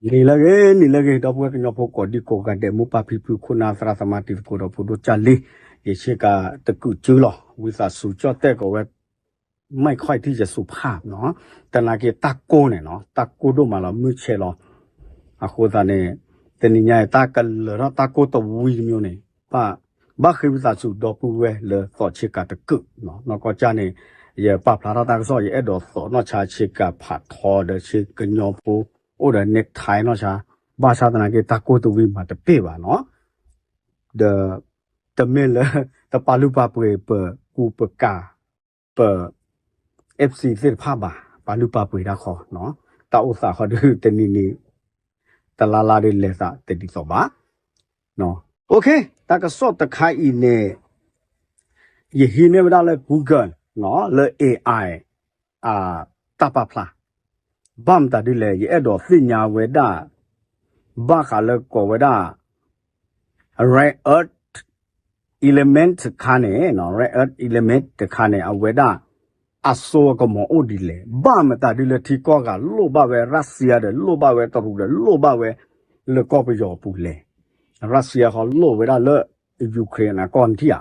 နံၤလၢအဂ့ၤ နံၤလၢအဂ့ၤ ဒီပုၢ်ဝဲၢ်ကညီဖိကိးဒံကိးဂၤဒဲး မိၢ်ပၢ်ဖံဖု ခိၣ်နၢ်သရၣ်သမါ တံၤသကိးဒီးဖိဒိၣ်ကၢ်လံ, ယဆ့ကၤတကုးစုလီၤ. ဝံသးစူၤကၠီၣ်တဲၣ်ကိးဝဲ မ့ၢ်ခွဲးထံၣ်ယစူၤဖးနီၤ, တနာ်က့ၤတၢ်ကိၢ်န့ၣ်နီၤ တၢ်ကိၢ်ဒိၣ်မးလီၤ မုၢ်ဆဲးလီၤ. အဃိသတးန့ၣ် တနံၤညါအံၤ တၢ်ကလၢၤထီၣ်တၢ်ကိၢ်တဝံၤတမံၤန့ၣ် ဘၣ် ဘၣ်ဃ့ဝံသးစူၤဒီပုၢ်ဝဲၢ်လၢသီးဆ့ကၤတကုးနီၤ. နီၢ်ကီၢ်ကၢ်န့ၣ် ယပာ်ဖျါထီၣ်တၢ်ကစီၣ် ယအဲၣ်ဒိးသိးနီၢ်ဆါဆ့ကၤဖးထီဒီးဆ့ကညီဖိ အိၣ်ဒီး necktie နီၢ်ဆါ, ဘၣ်ဆၣ်သနာ်က့ တၢ်ကိၢ်တဝံၤမးတပ့ၢ်ဘၣ်နီၤ. ဒီး တမ့ၢ်လၢ တပာ်လုၢ်ပာ်ပှ့ၤပကူပကၤ ပ FC သ့ၣ်တဖၣ်ဘၣ်, ပာ်လုၢ်ပာ်ပှ့ၤတၢ်ဃီနီၤ, တၢ်အိၣ်သးဃီဒုးတနံၤနံၤ တလါလါဒုးလဲၤသးတဒ်သိးဘၣ်. တၢ်ကစီၣ်တခါအံၤန့ၣ် ယဟံးန့ၢ်ဝဲဒၣ်လၢ Google နီၤ လၢ AI တၢ်ပာ်ဖျါ ဘၣ်မတၤဒ်လဲၣ် ယအဲၣ်ဒိးသ့ၣ်ညါဝဲဒၣ် ဘၣ်ဃးလၢကိးဝဲဒၣ် rare earth element တခါန့ၣ်, rare earth element တခါန့ၣ် အဝဲဒၣ် အစိအကမီၤအိၣ်ဒ်လဲၣ်, ဘၣ်မတၤဒ်လၢထံကီၢ်ဂၤလိၣ်ဘၣ်ဝဲ Russia ဒီးလိၣ်ဘၣ်ဝဲ တရူးဒီးလိၣ်ဘၣ်ဝဲ လၢကီၢ်ပယီၤအပူၤလဲၣ်. Russia ဃီလိၣ်ဝဲဒၣ်လၢ Ukraine အကီၢ်နထံၣ်ဧါ,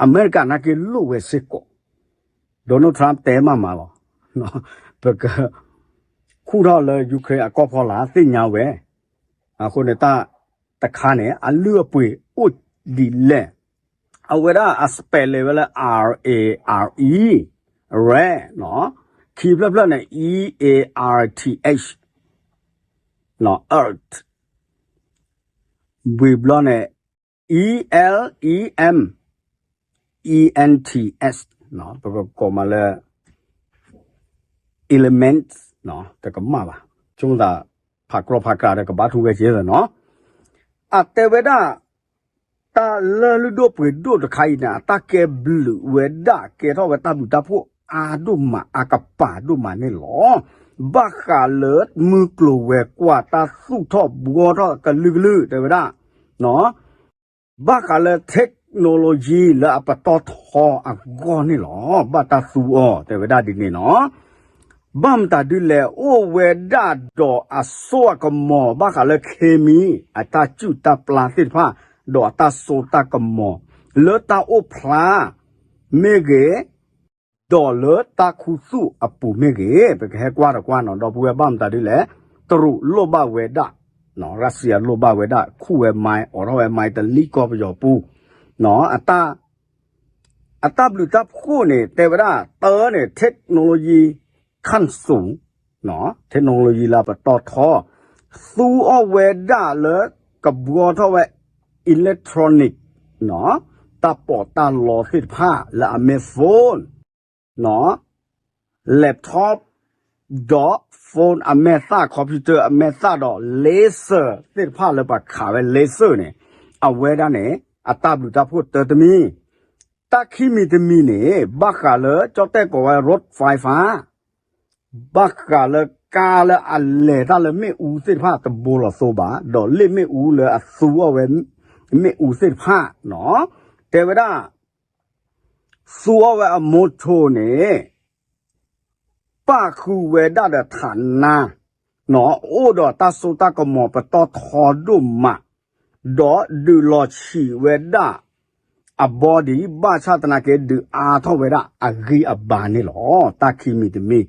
အမဲရကၤနာ်က့လိၣ်ဝဲစ့ၢ်ကီး, Donald Trump တဲမးမးလီၤ. ပက ခူၣ်ထီၣ်လၢ Ukraine အကီၢ်ဖီလာ် သ့ၣ်ညါဝဲ, အဃိန့ၣ်တၢ်တခါန့ၣ် အလုၢ်အပှ့ၤအိၣ်ဒ်လဲၣ်, အဝဲဒၣ်အ spelling ဝဲလၢ R A R E, rare နီၤ, ခံဖျၢၣ်ဖျၢၣ်န့ၣ် E A R T H, earth, ဝံၤဘျီန့ၣ် E L E M E N T S, ပကကိးမးလၢ elements တကမၣ်ဘၣ်, ဆိမိၣ်သး ဖးကြီဖးကြၤဒီးကဘါထုကဝဲၤက့ၤနီၤ. အတဲဝဲဒၣ် တၢ်လၢလုၢ်ဒိၣ်ပှ့ၤဒိၣ်တခါအံၤန့ၣ် အတၢ်ကဲဘျုးဝဲဒၣ် ကဲထီၣ်ဝဲတၢ်ဘျုးတၢ်ဖှိၣ်အါဒိၣ်မးအကပၤဒိၣ်မးန့ၣ်လီၤ. ဘၣ်ဃးလၢမုၢ်ကျိၤဝဲၤကွာ်တၢ်သူၣ်ထီၣ်ဘှီထီၣ်ကလုာ်ကလုာ် တဲဝဲဒၣ် ဘၣ်ဃးလၢ technology လၢအပတီၢ်ထီအဂီၢ်န့ၣ်လီၤ. ဘၣ်တၢ်သူအီၤ တဲဝဲဒၣ်ဒ်န့ၣ်နီၤ. ဘၣ်မတၤဒ်လဲၣ် အိၣ်ဝဲဒၣ်ဒီးအစိအကမီၤ ဘၣ်ဃးလၢ เคมี အတၢ်စုၣ်တၢ်ပျၢ်သ့ၣ်တဖၣ် ဒီးအတၢ်စိတၢ်ကမီၤ လၢတၢ်အိၣ်ဖျါ မ့ၢ်ဂ့ၤ ဒီးလၢတၢ်ခူသူၣ်အပူၤမ့ၢ်ဂ့ၤ ပကဟဲကွၢ်တကွၢ်နီၤ ဒီပုၢ်ဝဲၢ် ဘၣ်မတၤဒ်လဲၣ်, တရူးလိၣ်ဘၣ်ဝဲဒၣ်, Russia လိၣ်ဘၣ်ဝဲဒၣ် ခူၣ်ဝဲမါ အိးထီၣ်ဝဲမါတလံၣ်ကီၢ်ပယီၤပူၤ, အတၢ်ဘျုးတၢ်ဖှိၣ်န့ၣ် တဲဝဲဒၣ် တၢ်န့ၣ် technology ขั้นสูง, technology လၢပတီၢ်ထီ သူအီၤဝဲဒၣ်လၢကဘှီထီၣ်ဝဲ electronic တၢ်ပီးတၢ်လီသ့ၣ်တဖၣ်လၢအမ့ၢ် phone, laptop ဒီး phone အမဲာ်သၣ် computer အမဲာ်သၣ်ဒီး laser သ့ၣ်တဖၣ်လၢပှၤခးဝဲ laser န့ၣ် အဝဲဒၣ်န့ၣ် အတၢ်ဘျုးတၢ်ဖှိၣ်တၢတမံၤ, တၢ်ခံမံၤတမံၤန့ၣ် ဘၣ်ဃးလၢကၠီၣ်တဲၣ်ကိးဝဲ road fire ဘၣ်ဃးလၢကါလၢအလဲၤတၢ်လၢမ့ၣ်အူသ့ၣ်တဖၣ်တဘိလီၤသိဘၣ် ဒီးလ့ၣ်မ့ၣ်အူလၢအသူအီၤဝဲ မ့ၣ်အူသ့ၣ်တဖၣ်နီၤ, တဲဝဲဒၣ် သူအီၤဝဲအ motor န့ၣ် ပၣ်ဃုာ်ဝဲဒၣ်ဒီးထးနါ နီၤ အိၣ်ဒီးတၢ်စိတၢ်ကမီၤပတီၢ်ထီဒိၣ်မး, ဒီးဒုးလီၤဆံးဝဲဒၣ် အ body ဘၣ်ဆၣ်သနာ်က့ ဒုးအါထီၣ်ဝဲဒၣ်အဂံၢ်အဘါန့ၣ်လီၤ. တၢ်ခံမံၤတမံၤ,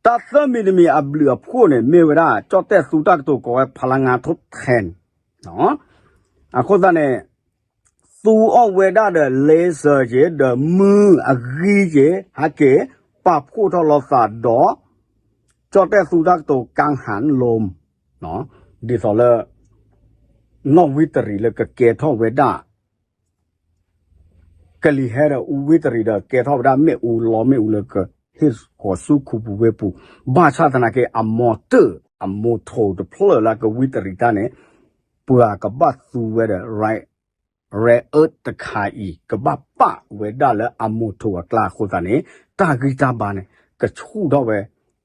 တၢ်သၢမံၤတမံၤအဘျုးအဖှိၣ်န့ၣ် မ့ၢ်ဝဲဒၣ်ကၠီၣ်တဲၣ်သူတၢ်ကတိၤကိးဝဲ พลังงานทดแทน အဃိသတးန့ၣ် သူအီၤဝဲဒၣ်ဒီး laser က့ၤ ဒီးမုၢ်အဂံၢ်က့ၤ ဟဲက့ၤ ပာ်ဖှိၣ်ထီၣ်လိာ်သးဒီး ကၠီၣ်တဲၣ်သူတၢ်ကတိၤ กังหันลม ဒ်သိးလၢ နီၣ်ဝံတရံးလၢကကဲထီၣ်ဝဲဒၣ် ကလံၤဟဲဒီးအူဝံတရံးဒီးကဲထီၣ်ဝဲဒၣ်မ့ၣ်အူလီၤမ့ၣ်အူလၢကဟ့ၣ်ဃီၤဆူခူပူၤဝ့ၢ်ပူၤ, ဘၣ်ဆၣ်သနာ်က့ အ motor အ motor တဖျၢၣ်လၢကဝံတရံးတၢ်န့ၣ် ပှၤကဘၣ်သူဝဲဒီး rare earth တခါအံၤ ကဘၣ်ပာ်ဝဲဒၣ်လၢအ motor အကျါအဃိသတးန့ၣ် တၢ်ဂံၢ်တၢ်ဘါန့ၣ် ကဆူၣ်ထီၣ်ဝဲ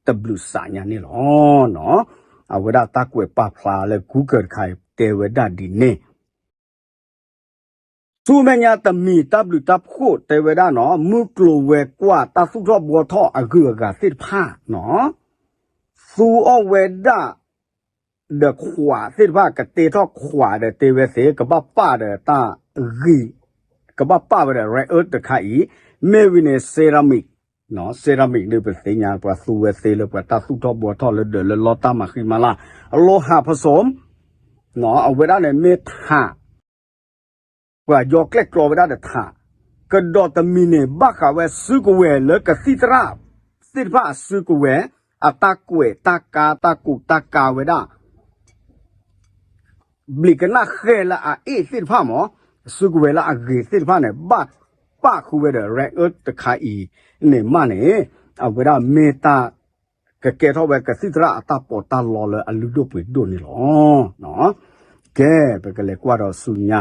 တဘျုးစးညါန့ၣ်လီၤ. အဝဲဒၣ်တၢ်ကွဲးပာ်ဖျါလၢ Google တခါအံၤ တဲဝဲဒၣ်ဒ်န့ၣ် ဆူမဲာ်ညါတမံၤ တၢ်ဘျုးတၢ်ဖှိၣ်တဲဝဲဒၣ်နီၤ မုၢ်ကျိၤဝဲၤကွာ်တၢ်သူၣ်ထီၣ်ဘှီထီၣ်အဂုၤအဂၤသ့ၣ်တဖၣ်နီၤ သူအီၤဝဲဒၣ် ဒီးခွးသ့ၣ်တဖၣ် ကတ့ထီၣ်ခွးဒီးတ့ဝဲသ့ၣ် ကဘၣ်ပာ်ဒီးတၢ်ဂ့ၤ, ကဘၣ်ပာ်ဝဲဒီး rare earth တခါအံၤ, မ့ၢ်ဝံၤန့ၣ် ceramic, ceramic ဒ်ပသ့ၣ်ညါ ပှၤသူဝဲသ့လၢပှၤတၢ်သူၣ်ထီၣ်ဘှီထီၣ်လၢဒၢးလၢလီတၢ်မၤဃံမၤလၢ်, အလီၤဟးဖစိ အဝဲဒၣ်န့ၣ်မ့ၢ်ထး ပှၤယီၤကျဲၣ်ကျီဝဲဒၣ်ဒီးထး, ကဒီးတမံၤန့ၣ် ဘၣ်ဃးဝဲစုကဝဲၤလၢကသံၣ်သရၣ်သ့ၣ်တဖၣ်အစုကဝဲၤ အတၢ်ကွဲးတၢ်ကါတၢ်ကူးတၢ်ကၤဝဲဒၣ် ဘျံးကနၣ်ဃဲလၢအအ့ၣ်သ့ၣ်တဖၣ်မး, စုကဝဲၤလၢအဂ့ၤသ့ၣ်တဖၣ်န့ၣ် ဘၣ်ပာ်ဃုာ်ဝဲဒီး rare earth တခါအံၤန့ၣ်မးန့ၣ်, အဝဲဒၣ်မ့ၢ်တၢ် ကကဲထီၣ်ဝဲကသံၣ်သရၣ်အတၢ်ပီးတၢ်လီလၢအလုၢ်ဒိၣ်ပှ့ၤဒိၣ်န့ၣ်လီၤ. ကဲ, ပကလဲၤကွၢ်ဒီးဆူညါ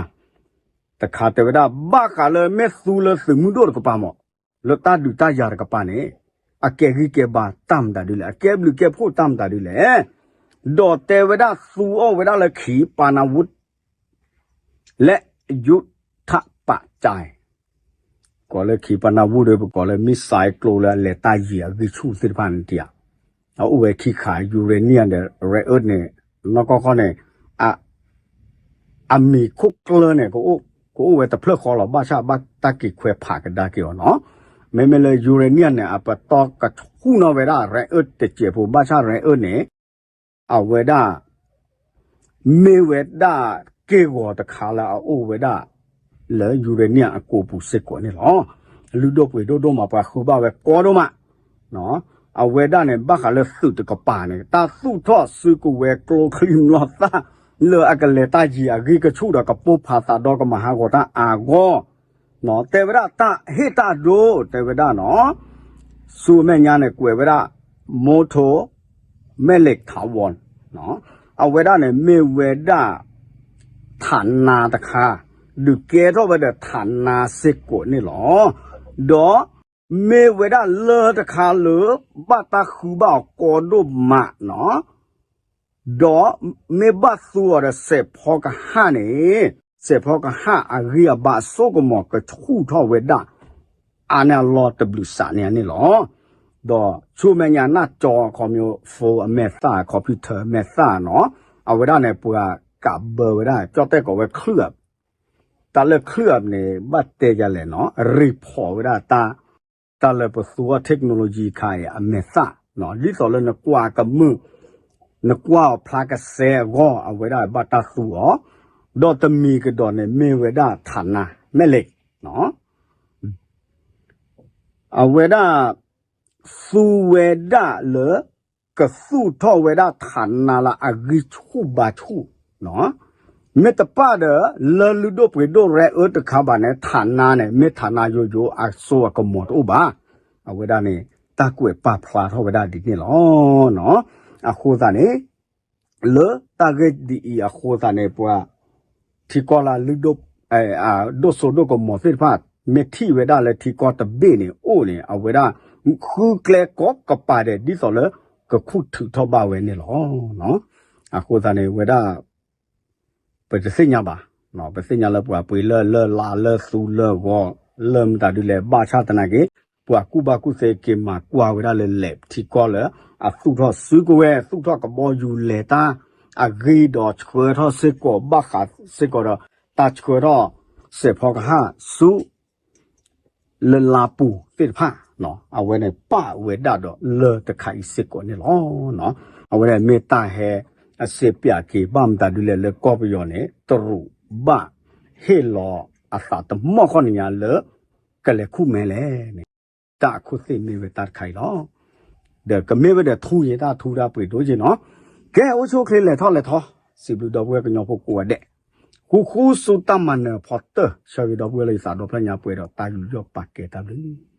တခါတဲဝဲဒၣ် ဘၣ်ဃးလၢမ့ၢ်သူလၢသုးမုၢ်ဒိၣ်တကပၤမး, လၢတၢ်ဒုးတၢ်ယၤတကပၤန့ၣ်, အကဲဂံၢ်ကဲဘါတၢ်မတၤဒ်လဲၣ်, အကဲဘျုးကဲဖှိၣ်တၢ်မတၤဒ်လဲၣ်. ဒီးတဲဝဲဒၣ်သူအီၤဝဲဒၣ်လၢခံ ပၤနၤဝူ လၢယူထၣ်ပာ်ကၠဲ, ကိးလၢခံပၤနၤဝူဒီး ပကိးလၢ missile ကျိလၢအလဲၤတၢ်ယံၤအဂံၢ်ဆူၣ်သ့ၣ်တဖၣ်န့ၣ်တယၤ, အအိၣ်ဝဲခံခါ uranium ဒီး rare earth န့ၣ်, နီၢ်ကီၢ်ခီန့ၣ်, အမံၤခိၣ်ကျၢၢ်န့ၣ် ကအိၣ်ဝဲတဖျၢၣ်ဃီလီၤ ဘၣ်ဆၣ်ဘၣ်တၢ်က့ၤခွဲးဖးကဒါက့ၤအီၤနီၤ. မ့မ့ၢ်လၢ uranium န့ၣ် အပတီၢ်ကဆူၣ်နီၣ်ဝဲဒၣ် rare earth တစဲးဖိ ဘၣ်ဆၣ် rare earth န့ၣ် အဝဲဒၣ် မ့ၢ်ဝဲဒၣ်က့ၢ်ဂီၤတခါလၢအအိၣ်ဝဲဒၣ် လၢ uranium အကိာ်ပူၤစ့ၢ်ကီးန့ၣ်လီၤ. လုၢ်ဒိၣ်ပှ့ၤဒိၣ်ဒိၣ်မး ပှၤဃုဘၣ်ဝဲကီဒိၣ်မး, အဝဲဒၣ်န့ၣ် ဘၣ်ဃးလၢသုးတကပၤန့ၣ် တၢ်သူၣ်ထီၣ်စုကဝဲၤကျိချံမျိာ်သၣ် လၢအကလဲၤတၢ်ယံၤအဂံၢ်ကဆူၣ်ဒီး ကပိာ်ဖးသးဒီးကမၤဟးဂီၤတၢ်အါဂီၢ်, တဲဝဲဒၣ်တၢ်ဟ့ၣ်တၢ်ဒိ တဲဝဲဒၣ်နီၤ, ဆူအမဲာ်ညါန့ၣ် ကွဲးဝဲဒၣ် molten metal ထးဝီ, အဝဲဒၣ်န့ၣ်မ့ၢ်ဝဲဒၣ် ထးနါတခါ, ဒုးကဲထီၣ်ဝဲဒီးထးနါစ့ၢ်ကီးန့ၣ်လီၤ. ဒီးမ့ၢ်ဝဲဒၣ်လၢတခါလၢ ဘၣ်တၢ်ဃုဘၣ်အီၤကီဒိၣ်မးနီၤ, ဒီးမ့ၢ်ဘၣ်သူအီၤဒီးစဲးဖီကဟၣ်န့ၣ်, စဲးဖီကဟၣ်အဂံၢ်အဘါအစိကမီၤကဆူၣ်ထီၣ်ဝဲဒၣ် အါန့ၢ်အလီၢ်တဘျုးစးန့ၣ်န့ၣ်လီၤ. ဒီးဆူမဲာ်ညါ နၢ်ကၠီ ခီဖျိ phone အမဲာ်သၣ် computer အမဲာ်သၣ်နီၤ, အဝဲဒၣ်န့ၣ် ပှၤကးဘၢဝဲဒၣ် ကၠီၣ်တဲၣ်ကိးဝဲ ချံၣ်အပ်, တၢ်လၢချံၣ်အပ်န့ၣ် ဘၣ်တဲယၤလဲၣ်နီၤ, report ဝဲဒၣ်တၢ် တၢ်လၢပသူအီၤ technology ခါအံၤ အမဲာ်သၣ်, ဒ်သိးလၢနကွၢ်ကမုာ်, နကွၢ်အီၤဖျါကစဲအဂီၢ် အဝဲဒၣ်ဘၣ်တၢ်သူအီၤ, ဒီးတမံၤကဒီးန့ၣ် မ့ၢ်ဝဲဒၣ်ထးနါ မဲၢ်လ့ၣ် အဝဲဒၣ် သူဝဲဒၣ်လၢ ကသူၣ်ထီၣ်ဝဲဒၣ်ထးနါလၢအဂံၢ်ဆူၣ်ဘါဆူၣ်, မ့ၢ်တပၣ်ဒီး လၢလုၢ်ဒိၣ်ပှ့ၤဒိၣ် rare earth တခါဘၣ်န့ၣ် ထးနါန့ၣ် မ့ၢ်ထးနါယိယိအစိအကမီၤတအိၣ်ဘၣ်. အဝဲဒၣ်န့ၣ် တၢ်ကွဲးပာ်ဖျါထီၣ်ဝဲဒၣ်ဒ်န့ၣ်လီၤ. အဃိသတးန့ၣ် လၢတၢ်ဂ့ၢ်ဒ်အံၤအဃိသတးန့ၣ် ပှၤ ထံကီၢ်လၢလုၢ်ဒိၣ် ဒိၣ်စိဒိၣ်ကမီၤသ့ၣ်တဖၣ် မ့ၢ်ထံၣ်ဝဲဒၣ်လၢထံကီၢ်တဘ့ၣ်န့ၣ်အိၣ်န့ၣ် အဝဲဒၣ် ဃုကျဲကိးကပၤဒဲး ဒ်သိးလၢ ကခူၣ်ထုးထီၣ်ဘၣ်ဝဲန့ၣ်လီၤ. အဃိသတးန့ၣ် ဝဲဒၣ် ပတသ့ၣ်ညါဘၣ်, ပသ့ၣ်ညါလၢပှၤပှ့ၤလၢလၢလါလၢသူလၢဂီၤ လၢမတၤဒ်လဲၣ် ဘၣ်ဆၣ်သနာ်က့ ပှၤကူၣ်ဘၣ်ကူၣ်သ့က့ၤမၤကွၢ်ဝဲဒၣ်လၢ lab ထံကီၢ်လၢ အသူၣ်ထီၣ်စုကဝဲၤ သူၣ်ထီၣ်ကဘီယူၤလဲၤတၢ် အဂ့ၢ်ဒီးဆှၢထီၣ်စ့ၢ်ကီး ဘၣ်ဃးစ့ၢ်ကီးဒီး တၢ်ဆှၢထီၣ် စဲးဖီကဟၣ်ဆူ လၢလါပူၤသ့ၣ်တဖၣ် အဝဲန့ၣ်ပာ်ဝဲဒၣ်ဒီးလၢတခါအံၤစ့ၢ်ကီးန့ၣ်လီၤ. အဝဲဒၣ်မ့ၢ်တၢ်ဟဲအစ့ပၠးက့ၤ ဘၣ်မတၤဒ်လဲၣ်လၢကီၢ်ပယီၤန့ၣ် တရူးဘၣ်ဟ့ၣ်လီၤအသးတမီၢ်ခီၣ်နံၤညါလၢ ကလဲၤခူၣ်မဲလဲၣ်န့ၣ် တၢ်အခိၣ်သ့ၣ်မ့ၢ်ဝဲတၢ်တခါအံၤလီၤ. ဒီးကမ့ၢ်ဝဲဒီးထူယ့ၤ တၢ်ထူတၢ်ပှ့ၤဒိၣ်က့ၤနီၤ. ကဲ အိၣ်ဆူၣ်အိၣ်ချ့လဲၤထီၣ်လဲၤထီ စံးဘျုးဒီပုၢ်ဝဲၢ်ကညီဖိကိးဂၤဒဲး ဃူဃူဆူတၢ်မၤနၢၤအဖီတၢၢ် ဆၢဂ့ၤဒီပုၢ်ဝဲၢ်လၢယသးဒီဖျၢၣ်ညါပှဲၤဒီးတၢ်ယူးယီၣ်ပာ်ကဲတၢ်ဘျုး